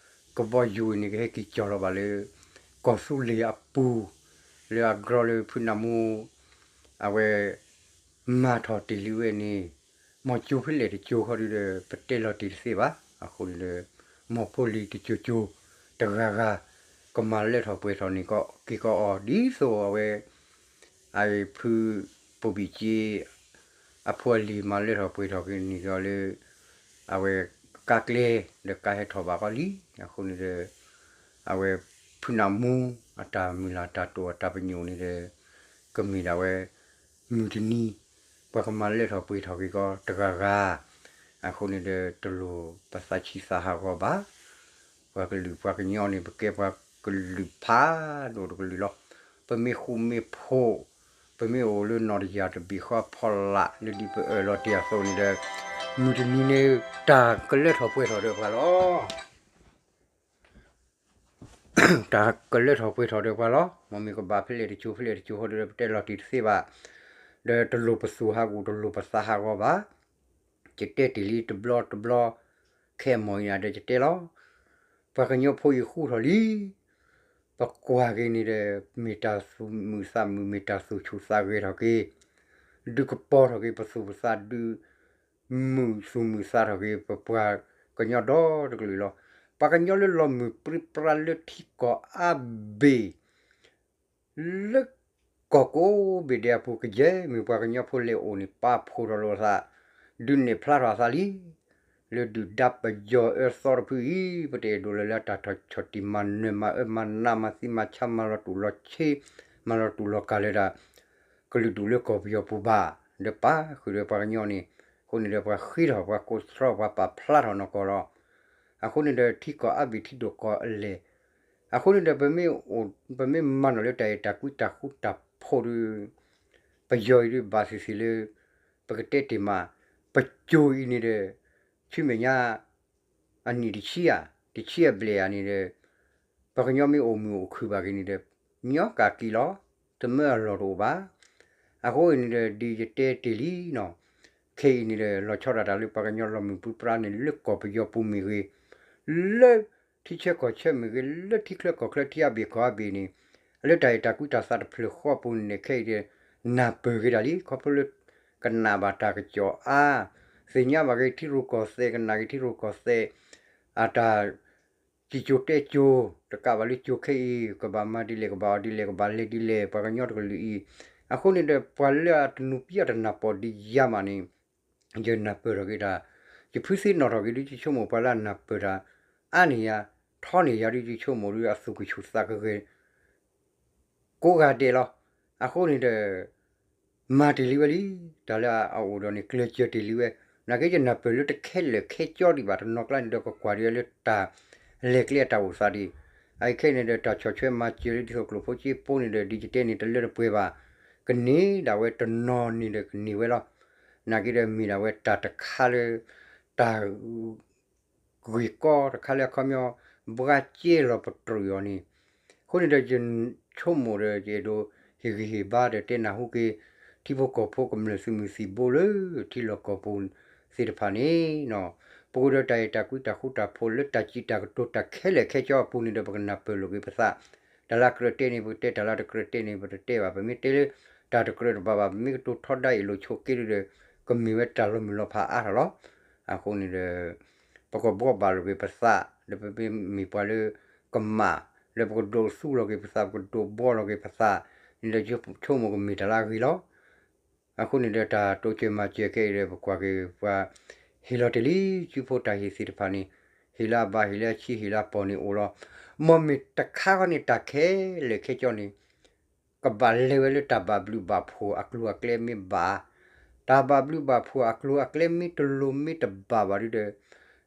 ကဘီယူၤန့ၣ်ကဟဲက့ၤကၠီၤလီၤဘၣ်လၢ ကီၢ်သူလ့ၤအပူၤ လၢအကြၢးလၢဖုနးမူ အဝဲ မၤထီၣ်တ့ၢ်လံဝဲန့ၣ် မ်ကၠိဖဲလဲၣ်တကၠိဃီဒုဒီး ပတဲလီၤတ့ၢ်တသ့ဘၣ်. အဃိန့ၣ်ဒီး မ်ဖိလံၤတကၠိကၠိ တဂၤဂၤ ကမၤလၢထီၣ်ပှဲၤထီၣ်န့ၣ်က့ၤကီးအီၤ ဒ်သိးအဝဲ အဖု ပိာ်ဘံၣ်က့ အဖိအလံၤ မၤလၢထီၣ်ပှဲၤထီၣ်က့ၤန့ၣ်က့ၤအီၤလၢ အဝဲ ကါကျဲ ဒီးကါဟဲထီၣ်ဘၣ်ကီးလံ. အဃိန့ၣ်ဒီး အဝဲ ဖုနးမူ အတၢ်မုၢ်လၢ်တၢ်တိာ်အတၢ်ပညိၣ်န့ၣ်ဒီး ကမ့ၢ်ဒၣ်ဝဲ မုၢ်တနံၤ ပှၤကမၤလၢထီၣ်ပှဲၤထီၣ်က့ၤကီးတဂၤဂၤ အဃိန့ၣ်ဒီး တလိၣ်ပသးဆံးသးဟးဂီၤဘၣ်. ပှၤကလုာ်ပှၤကညီန့ၣ် ပကဲပှၤကလုာ်ဖးဒိၣ်တကလုာ်လီၤ. ပမ့ၢ်ဃူမ့ၢ်ဖိး ပမ့ၢ်အိၣ်လၢနီၢ်တယၢ်တဘ့ၣ်ဃီဖီလာ်လၢဒ်ပအၢၣ်လီၤတ့ၢ်အသိးန့ၣ်ဒီး မုၢ်တနံၤန့ၣ် တၢ်ကလၢထီၣ်ပှဲၤထီၣ်ဒီးပှၤလီၤ. တၢ်ကလၢထီၣ်ပှဲၤထီၣ်ဒီးပှၤလီၤ. မ်မ့ၢ်ကဘၣ်ဖဲလဲၣ်တကၠိဖဲလဲၣ်တကၠိဃီဒီး ပတဲလီၤတ့ၢ်တသ့ဘၣ်. ဒီးတလိၣ်ပသူၣ်ဟးဂီၤ တလိၣ်ပသးဟးဂီၤဘၣ်. ယတဲတ့ၢ်လံတဘျီတဘျီ ခဲအမီၢ်အံၤန့ၣ်ဒီးယတဲလီၤ. ပှၤကညီဖိအံၤဃူထီၣ်လံ. ပကွၢ်က့ၤန့ၣ်ဒီး မ့ၢ်တၢ်သူၣ်မုာ်သးမုာ် မ့ၢ်တၢ်သူၣ်ဆူၣ်သးဂဲၤထီၣ်က့ၤ, ဒုးကပီၤထီၣ်က့ၤ ပသူၣ်ပသးဒုး မုာ်သူၣ်မုာ်သးထီၣ်က့ၤ ပပှၤကညီဒီတကလုာ်လီၤ. ပှၤကညီလၢလီၤမုၢ်ပြံပြါလၢထံကီၢ်အါဘ့ၣ် လၢကီၢ်ကိးဘ့ၣ်ဒဲးအပူၤ ကယဲၢ်မ့ၢ်ပှၤကညီဖိလဲၤအိၣ်န့ၣ် ပာ်ဖှိၣ်ထီၣ်လိာ်အသး, ဒုးနဲၣ်ဖျါထီၣ်အသးလံ. လၢဒုၣ်ဒါပယီၤအၢသီတဖုအံၤ ပတအဲၣ်ဒိးလၢလၢတၢ်ထီၣ်ဆီၣ်တံၢ်မၤနၢၤမၤအၢမၤနးမၤသံမၤဆါ မၤလီၤတူာ်လီၤဆ့ မၤလီၤတူာ်လီၤကာ်လၢဒၣ် ကလုာ်ဒူၣ်လၢကီၢ်ပယီၤပူၤဘၣ်, ဒီးပာ်ဃုာ်ဒီးပှၤကညီန့ၣ်, အဃိန့ၣ်ဒီးပှၤဃ့ထီၣ်ပှၤကိးသြီ ပှၤပာ်ဖျါထီၣ်နီၢ်ကီၢ်လီၤ. အဃိန့ၣ်ဒီးထံကီၢ်အါဘ့ၣ်ထံဒိၣ်ကီၢ်အလဲၢ်, အဃိန့ၣ်ဒီး ပမ့ၢ်မၤနီၣ်လၢတၢ်အဲၣ်တၢ်ကွံတၢ်ဃူတၢ်ဖိးဒီး ပယီၤအံၤဒုးဘၣ်သ့ၣ်သ့ၣ်လၢ ပကတဲတ့ၢ်မး, ပစိၤအံၤန့ၣ်ဒီး ဆူမဲာ်ညါ အနံၣ်တဆံဧါ, တဆံအဘျဲၣ်ဧါန့ၣ်ဒီး ပှၤကညီမ့ၢ်အိၣ်မုာ်အိၣ်ခုၣ်ဘၣ်က့ၤန့ၣ်ဒီး ညီကၢ်ကံလီၤ, တမၢအလီၢ်တအိၣ်ဘၣ်. အဃိန့ၣ်ဒီး ဒ်ယတဲတ့ၢ်လံနီၤ, ခဲအံၤန့ၣ်ဒီး လီၤဆီဒၣ်တၢ်လၢပှၤကညီလီၤမုၢ်ပြံပြါန့ၣ် လၢကီၢ်ပယီၤပူၤမ့ၢ်ဂ့ၤ, လၢထံဆၢကီၢ်ဆၢမ့ၢ်ဂ့ၤ, လၢထံချၢကီၢ်ချၢထံအါဘ့ၣ်ကီၢ်အါဘ့ၣ်န့ၣ်, လၢတၢ်အဲၣ်တၢ်ကွံတၢ်သးတဖျၢၣ်ဃီအပူၤန့ၣ် ခဲအံၤဒီး နၢ်ပၢၢ်က့ၤဒၣ်လံ ခီဖျိလၢ ကနၣ်ဘၣ်တၢ်ကစီၣ်အါ, သ့ၣ်ညါဘၣ်က့ၤထံရူၢ်ကီၢ်သဲး ကနၣ်က့ၤထံရူၢ်ကီၢ်သဲး အတၢ် စံၣ်ကၠိၤတဲကၠိၤ တကးဘၣ်လၢကၠိၤခဲအံၤ ကဘၣ်မၤဒ်လဲၣ် ကဘၣ်အီၣ်ဒ်လဲၣ် ကဘၣ်လဲၤဒ်လဲၣ် ပှၤကညီတကလုာ်အံၤ, အဃိန့ၣ်ဒီး ပှၤလၢအတနူပံအတနၢ်ပၢၢ်ဒ်ယၤမးန့ၣ်, ယနၢ်ပၢၢ်ထီၣ်က့ၤတၢ်, ယဖုသ့ၣ်နီၣ်ထီၣ်က့ၤဒုး ယဆိကမိၣ်ပှၤလၢအနၢ်ပၢၢ်တၢ် အါန့ၢ်ယၤ, ထီန့ၢ်ယၤဒုး ယဆိကမိၣ်ဒုး အသူၣ်ကဆူၣ်သးကဂဲၤ ကိးဂၤဒဲးလီၤ. အဃိန့ၣ်ဒီး မၤတ့ၢ်လံဝဲလံ, တၢ်လၢအအိၣ်ဒီးန့ၣ် ကျဲးစၢးတ့ၢ်လံဝဲ, နာ်က့ယနၢ်ပၢၢ်လၢတခဲလၢာ်ခဲကၠီဒံးဘၣ် တနီၤကျါန့ၣ်ဒီး ကကွၢ်ဒံးလၢတၢ်လဲၤကျဲအတၢ်အိၣ်သးဒံး, အခဲအံၤန့ၣ်ဒီး တၢ်ဆီၣ်ထွဲမၤစၢၤလၢဒ်သိးကျိၣ်ဖိစ့ဖိန့ၣ်ဒီး ဒ်ယတဲန့ၣ် တလၢတပှဲၤဘၣ်, ကန့ၢ်ဒၣ်ဝဲတနီၤန့ၣ်ဒီးကန့ၢ်ဝဲလီၤ. နာ်က့ဒီးမ့ၢ်ဒၣ်ဝဲတၢ်တခါလၢ တၢ် ဂ့ၢ်ကီတခါလၢအခီပညီ ဘှါကဲလီၤပတြၢၤအီၤန့ၣ်, အဃိန့ၣ်ဒီးယဆိကမိၣ်ဒီး ယအဲၣ်ဒိးဟ့ၣ်ဂံၢ်ဟ့ၣ်ဘါဒီးတဲနၢ်ဟူက့ၤ ထံဖိကီၢ်ဖိကမျၢၢ်သုးမုၢ်သံၣ်ဘိလၢထံလီၢ်ကီၢ်ပူၤသ့ၣ်တဖၣ်န့ၣ်, ပကအိၣ်ဒီးတၢ်အဲၣ်တၢ်ကွံတၢ်ဃူတၢ်ဖိးလၢတၢ်စံးတၢ်ကတိၤတၢ်ခဲလၢာ်ခဲဆ့အပူၤန့ၣ်ဒီး ပကနၢ်ပၢၢ်လိာ်က့ၤပသး, တၢ်လၢအကြၢးတဲန့ၣ် ပကတဲ တၢ်လၢအတကြၢးတဲန့ၣ် ပတတဲဘၣ်, ပမ့ၢ်တဲလၢ တၢ်တကြၢးတဘၣ်ဘၣ် ပမ့ၢ်ကတိၤထီဒါအ့ၣ်လိာ်ဆိးက့ဒုဒီး ကမ့ၢ်ဝဲတၢ်လီၤမုၢ်လီၤဖးအါထီၣ်လီၤ. အဃိန့ၣ်ဒီး ပကဘှီဘၣ်လိာ်က့ၤပသး, ဒီးပမ့ၢ်မ့ၢ်ပှၤလၢကမၣ်, လၢပကဒိးသူလီၤက့ၤပသး ပကဒိးဘှီလီၤက့ၤပသး, န့ၣ်ဒီးယဆိကမိၣ်ကမ့ၢ်တၢ်လၢအဂ့ၤလီၤ. အဃိန့ၣ်ဒီးတၢ်တိစၢၤမၤစၢၤခဲအံၤဒီး ပကွၢ်က့ၤပှၤဟ့ၣ်လီၤတ့ၢ်လံ စုဖိတၢ်ဟ့ၣ်သ့ၣ်တဖၣ်န့ၣ်, ဟ့ၣ်လၢအဘါ ဟ့ၣ်လၢအဆံး ဟ့ၣ်လၢအပီၢ်န့ၣ်အိၣ်လီၤ. မ်မ့ၢ်တခါဃီန့ၣ် တၢ်ခဲလၢာ်ခဲဆ့န့ၣ် ကဘၣ်လဲၤဝဲလၢတၢ်ဘၣ်ဘျုးဘၣ်ဖှိၣ်အကျိၤအကျဲမ့ၢ်ဘၣ်, တၢ်ဘၣ်ဘျုးဘၣ်ဖှိၣ်အကျိၤအကျဲမ့ၢ်တလိၤမ့ၢ်တဘၣ်ဘၣ်ဒုဒီး,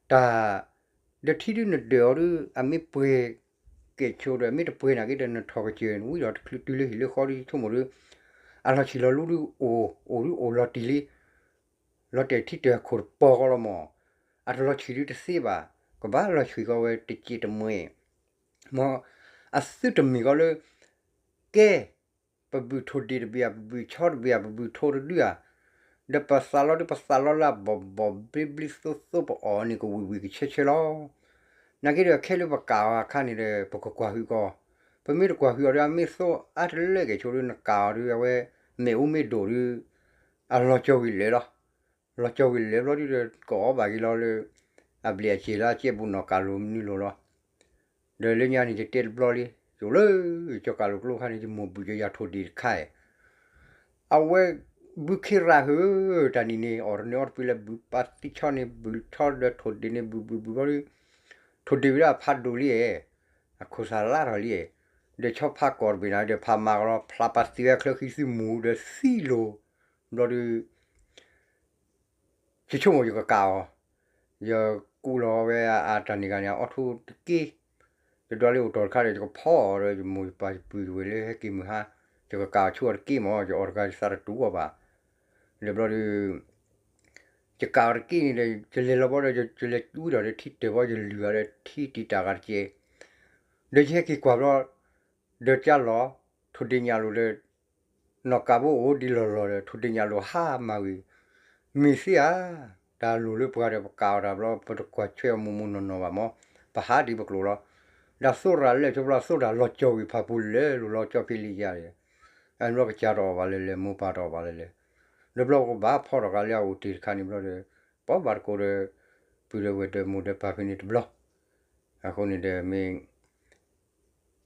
တၢ် ဒီးထံဒုနဒၢးအီၤဒု အမ့ၢ်ပှဲၤ ကဲးဆိဒီး မ့ၢ်တပှဲၤနာ်က့ဒီး နထီၣ်ကစၢၢ်နဝံဒီး တချုးတုၤလၢဟံၣ်လၢဃီဒီး ဆိကမိၣ်ဒီး အလီၤဆံးလီၤလူဒီးအိၣ် အိၣ်ဒီးအိၣ်လီၤတံၢ်လံ လီၤတဲာ်ထံတၢၢ်ခိၣ်တပီၤဃီလီၤမး, အတလီၤဆံးဒုတသ့ဘၣ်, ကဘၣ်လီၤဆံးဃီဝဲတစဲးတမှဲၤ, မ့ၢ်အသုတမ့ၢ်ဃီလၢ ကဲ ပဘုၣ်ထိၣ်ဒ့ၣ်တဘ့ၣ်ဧါ, ပဘုၣ်ဆီတဘ့ၣ်ဧါ, ပဘုၣ်ထိတဒုဧါ, ဒီးပသးလီၤဒီးပသးလီၤလၢအဘီၣ်ဘီၣ်ဘျ့ဘျ့သိသိပအီၣ်န့ၣ် ကဝံၣ်ဝံၣ်ကဆၢဆၢလီၤ. နာ်က့ဒီးခဲလၢပကးအီၤအခါန့ၣ်ဒီး ပကကွၢ်ဟုၣ်ကီး, ပမ့ၢ်တကွၢ်ဟုၣ်အီၤဒီး အမ့ၢ်သိအါတလၢကဲးဆိဒီး နကးအီၤဒီး အဝဲမ့ၣ်အူမ့ၢ်ဒိၣ်ဒီး အလီၤကၠီဝံၤလၢာ်လီၤ. လီၤကၠီဝံၤလၢာ်ဘျီဒုဒီး ကအီၣ်ဘၣ်က့ၤလီၤလၢ အဘျံးအစဲၤလၢအစဲဘူးနီၢ်ကးလိၤမနုၤလိၤလီၤ. ဒီးလၢညါန့ၣ် ယတဲတဘျီလံ, ယအိၣ်လၢကၠီကးလိၤကျိခါန့ၣ် ယမိၢ်ဘုၣ်ကယၤထိၣ်ဒ့ၣ်တခါအံၤ, အဝဲဘုခ့ရၣ်ဧၢ, တၢ်နံၣ်န့ၣ် အီၣ်တနၢၤအီတပှဲၤလၢ ဘုပာ်သံဆီန့ၣ် ဘုဆီဒီးထိၣ်ဒ့ၣ်န့ၣ် ဘုဘုဘုဘျီဒု ထိၣ်ဒ့ၣ်ဝံၤဒီးအဖးဒိၣ်လံဧါ, အခိၣ်သၣ်လါထီၣ်လံဧါ, ဒီးဆီဖးကီၢ်တဘ့ၣ်နၤဒီး ဖးမၤကလီၤ ဖျးပာ်သံဝဲချၢဃံသုမူၤဒီးသံလိၤ, ဘျီဒု ယဆိကမိၣ်ယကကးအီၤ, ယကူးလီၤဝဲအတၢ်န့ၣ်ဂၤန့ၣ် အီၣ်ထူတက့ၢ်, ယဒွးလၢအိၣ်တီၢ်တခါဒီး ယကဖီအီၤဒီး ယမိၢ်ယပၢ်ယပုၢ်ယဝဲၢ်လၢဟဲက့ၤမုၢ်ဟါ, ယကကးအီၤဆူအီၤတက့ၢ်မး, ယအီၣ်တဂၤယသးတတူာ်အီၤဘၣ်, ဒီးဘျီဒု ယကးအီၤတက့ၢ်န့ၣ်ဒီး ယလဲၤလီၤဘီဒီး ယလဲၤဝံဒီးထံတၢၢ်ဘီ ယလုၢ်အီၤဒီးထံတံာ်တာ်ဂၤတက့ၢ်, ဒီးယဟဲက့ၤကွၢ်ဘျီ ဒီးကၢ်လီၤ ထိၣ်ဒ့ၣ်ညၣ်လိၤဒီး နီၢ်ကးဘိအိၣ်ဒံးလီၢ်လီၢ်ဒီး ထိၣ်ဒ့ၣ်ညၣ်လိၤဟါမၢ်ဝံၤ, မ့ၢ်သ့ဧါ, တၢ်လိၣ်လၢပှၤဒီးပကးအီၤတၢ်ဘျီ ပတကွၢ်ဆွဲအီၤမိၢ်မိၢ်နီၢ်နီၢ်ဘၣ်မး, ပဟးဒံးပကျိာ်လီၤ, ဒီးသိရၣ်လၢာ်ဆိဘျီ သိတၢ်လီၤကၠီဝံၤဖးပူၤလၢာ်လိၤလီၤကၠီဖဲလံယၤဒီး, အဘျီကစၢ်တအီၣ်ဘၣ်လဲၣ်လဲၣ် မိၢ်ပၢ်တအီၣ်ဘၣ်လဲၣ်လဲၣ်, ဒီးဘျီကဘၣ်ဖီထီၣ်ဃာ်လၢအအိၣ်တ့ၢ်တခါန့ၣ်ဘျီဒီး ပီၢ်ဘၣ်တကိးဒီး ပုၢ်ဒီးဝဲၢ်ဒီးမိၢ်ဒီးပၢ်ဖဲန့ၣ်တဘျီ, အဃိန့ၣ်ဒီးမ့ၢ်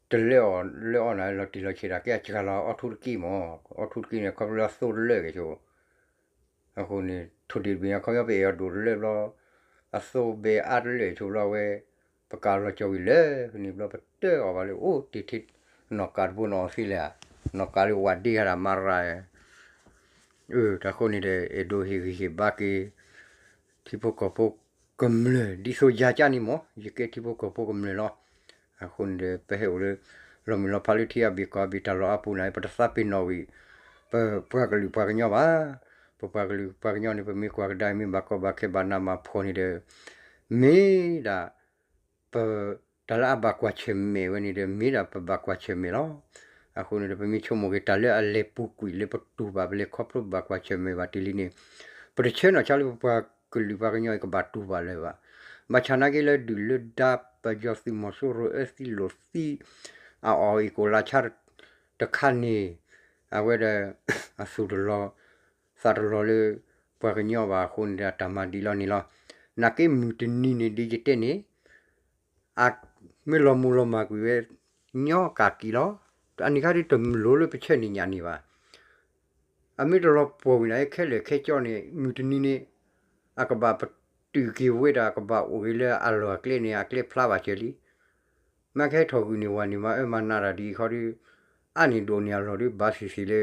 တလၢအီၣ်လၢအီၣ်နၤလီၤတံၢ်လီၤဆဲးတၢ်ကဲအစှၤလီၤ အီၣ်ထူတက့ၢ်မး, အီၣ်ထူတက့ၢ်န့ၣ် ခီဖျိလၢအသိတလၢကဲဆိ, အဃိန့ၣ် ထိၣ်ဒ့ၣ်တဘ့ၣ်ညါ ခီဖျိပအဲၣ်အီၤဒိၣ်တလၢဘျီ, အသိဘဲအါတလၢဆိဘျီဝဲ, ပကးလီၤကၠီဝံၤလၢာ်ဖဲန့ၣ်ဘျီ ပတၢ်အီၣ်ဘၣ်လၢအိၣ်တ့ၢ်ထံ နီၢ်ကးတဘိန့ၣ်အီၤသ့လဲၣ်, နီၢ်ကးလၢဝးဒ့ဟဲဒၣ်မၤရၤ အတၢ်ဃိန့ၣ်ဒီး အဲၣ်ဒိးဟ့ၣ်ဂံၢ်ဟ့ၣ်ဘါက့ၤ ထံဖိကီၢ်ဖိကမျၢၢ် ဒ်သိးယၤကၠၢ်န့ၣ်မး ယကဲထံဖိကီၢ်ဖိကမျၢၢ်လီၤ. အဃိန့ၣ်ဒီး ပဟဲအိၣ်လၢ လီၤမုၢ်လီၤဖးလၢထံအဘ့ၣ်ကီၢ်အဘ့ၣ် တၢ်လီၢ်အါပူၤန့ၣ် ပတသးပ့ၤနီၣ်ဝံၤ ပပှၤကလုာ်ပှၤကညီဘၣ်. ပပှၤကလုာ်ပှၤကညီန့ၣ် ပမ့ၢ်ကွၢ်ကဒါအံၤ မ့ၢ်ဘၣ်ကီဘၣ်ခဲဘၣ်နးဘၣ်ဖှီၣ်န့ၣ်ဒီး မ့ၢ်ဒၣ် ပ တၢ်လၢအဘၣ်ကွၢ်ဆၢၣ်မဲာ်ဝဲန့ၣ်ဒီး မ့ၢ်ဒၣ်ပဘၣ်ကွၢ်ဆၢၣ်မဲာ်လီၤ. အဃိန့ၣ်ဒီး ပမ့ၢ်ဆိကမိၣ်က့ၤတၢ်လၢအလဲၤပူၤကွံာ်လၢပတူၢ်ဘၣ်ပလဲၤခီဖျိဘၣ်ကွၢ်ဆၢၣ်မဲာ်ဘၣ်တ့ၢ်လံန့ၣ် ပတဆၢနီၣ်ဆါလၢပပှၤကလုာ်ပှၤကညီအံၤကဘၣ်တူၢ်ဘၣ်လၢၤဘၣ်. ဘၣ်ဆၣ်နာ်က့လၢဒုၣ်လၢဒါ ပယီၤသုးမီၤစိရိၤအၢသံလိာ်သံ အအီၣ်အံၤကိၣ်လါဆါတခါန့ၣ် အဝဲဒီး အသူၣ်တလီၤ သးတလီၤလၢ ပှၤကညီဘၣ်အဃိန့ၣ်ဒီး အတၢ်မၤဒ်လီၤန့ၣ်လီၤ. နာ်က့မုၢ်တနံၤန့ၣ်ဒ်ယတဲန့ၣ် အမ့ၢ်လီၤမူၤလီၤမၢ်ကွံာ်ဝဲ ညီကးက့ၤလီၤ. အန့ၣ်ခါဒ်တလိၤလၢပဆဲးန့ၣ်ညၣ်န့ၣ်ဘၣ်. အမ့ၢ်တလီၤပှီၢ်ဝံၤန့ၣ် ခဲလၢာ်ခဲကၠီန့ၣ် မုၢ်တနံၤန့ၣ် အကဘၣ်ပတုာ်က့ၤဝဲဒၣ် ကဘၣ်အိၣ်ဂ့ၤလၢအလီၢ်အကျဲန့ၣ် အကျဲဖျါဘၣ်စၢၤလံ. မ့ၢ်ကဟဲထီၣ်ဂုာ်န့ၢ်ဝၤန့ၣ် မၤအၢမၤနးတၢ်ဒ်အံၤခီဒီး အါန့ၢ်ဒိၣ်န့ၢ်အလီၢ်ဒီး ဘၣ်သ့ၣ်သ့ၣ်လၢ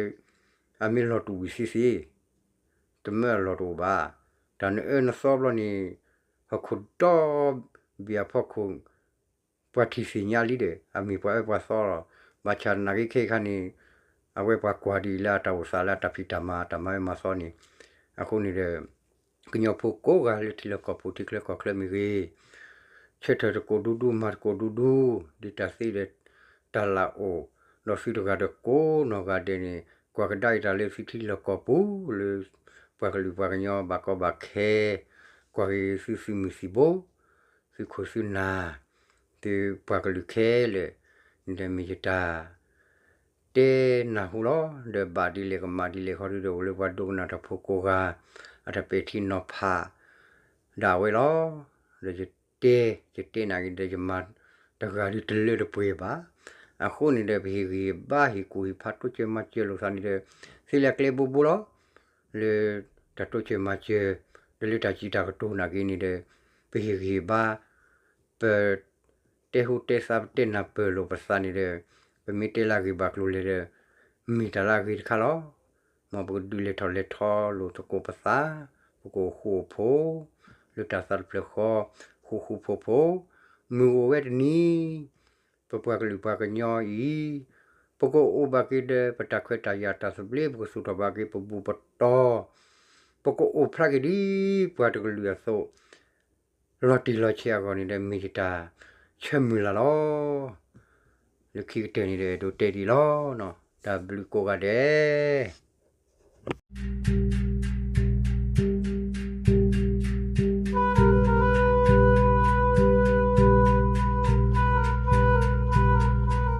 အမ့ၢ်လီၤတူာ်ဝံၤသ့သ့ တမၢအလီၢ်တအိၣ်ဘၣ်. တၢ်နအၢနသီဘျီန့ၣ် ဟီၣ်ခိၣ်ဒီဘ့ၣ်အဖီခိၣ် ပှၤထံၣ်သ့ၣ်ညါလံဒီး အမ့ၢ်ပှၤအၢပှၤသီလီၤ. ဘၣ်ဆၣ်နာ်က့ခဲအံၤခါန့ၣ် အဝဲပှၤကွၢ်ဒ်အံၤလၢအတၢ်အိၣ်သးလၢအတၢ်ဖံးတၢ်မၤ တၢ်မၤအၢမၤသီန့ၣ် အဃိန့ၣ်ဒီး ကညီဖိကိးဂၤလၢထံလီၢ်ကီၢ်ပူၤ ထံချၢကီၢ်ချၢမ့ၢ်ဂ့ၤ ဆၢထၢၣ်တကိးဒူဒူ မၤတကိးဒူဒူ ဒ်တၢ်သ့ဒီးတၢ်လၢအိၣ် ဒီးသုတဂၤဒီးကိးနီၢ်ဂၤဒဲးန့ၣ် ကွၢ်ကဒါက့ၤတၢ်လၢသုထံလီၢ်ကီၢ်ပူၤလၢ ပှၤကလုာ်ပှၤကညီဘၣ်ကီဘၣ်ခဲ ကွၢ်က့ၤသုသုးမုၢ်သံၣ်ဘိ သုခိၣ်သုနၢ် သုပှၤကလုာ်ခဲလၢာ် န့ၣ်ဒီးမ့ၢ်ယတၢ် တဲနၢ်ဟူလီၤ. ဒီးဘၣ်ဒ်လဲၣ်ကမၣ်ဒ်လဲၣ်ခီဒုဒီး အိၣ်လၢပှၤဒိကနၣ်တၢ်ဖိကိးဂၤ အတၢ်ပဲာ်ထံနီၤဖးဒၣ်ဝဲလီၤ. ဒီးယတဲ ယတဲနာ်က့ဒီး ယမၤတဂၤဒုတလၢတပှဲၤဘၣ်. အဃိန့ၣ်ဒီး ပဟ့ၣ်ဂံၢ်ဟ့ၣ်ဘါ ဟ့ၣ်ကူၣ်ဟ့ၣ်ဖး တိစၢၤမၤစၢၤလိာ်သးန့ၣ်ဒီး သ့လၢအကျဲဘိဘိလီၤ. လၢတၢ်တိစၢၤမၤစၢၤ ဒီးလၢတၢ်စံးတၢ်ကတိၤနာ်က့န့ၣ်ဒီး ပဟ့ၣ်ဂံၢ်ဟ့ၣ်ဘါ ပ တဲဟူတဲသါ ပတဲနၢ်ပၢၢ်လိာ်ပသးန့ၣ်ဒီး ပမ့ၢ်တဲလၢအဂ့ၢ်ဘၣ်ကျိၤလဲၣ်ဒီး မ့ၢ်တၢ်လၢအဂ့ၤတခါလီၤ. မ်ပကဒုးလဲၤထီၣ်လဲၤထီလိာ်သကိးပသး, ပကအိၣ်ဃူအိၣ်ဖိး လၢတၢ်သးတဖျၢၣ်ဃီ ဃူဃူဖိးဖိး, မုၢ်အိၣ်ဝဲတနံၤ ပပှၤကလုာ်ပှၤကညီအံၤ ပကအိၣ်ဘၣ်က့ၤဒီးပတၢ်ခွဲးတၢ်ယာ်တၢ်သဘျ့ ပကသူၣ်ထီၣ်ဘၣ်က့ၤပဘူၣ်ပတီၢ်, ပကအိၣ်ဖျါက့ၤဒ်ပှၤတကလုာ်အသိး လီၤတံၢ်လီၤဆဲးအဂီၢ်န့ၣ်ဒီး မ့ၢ်ယတၢ်ဆၢမုၢ်လၢ်လီၤ. လၢခံကတၢၢ်န့ၣ်ဒီး အဲၣ်ဒိးတဲဒ်အံၤလီၤ. တၢ်ဘျုးကိးဂၤဒဲး.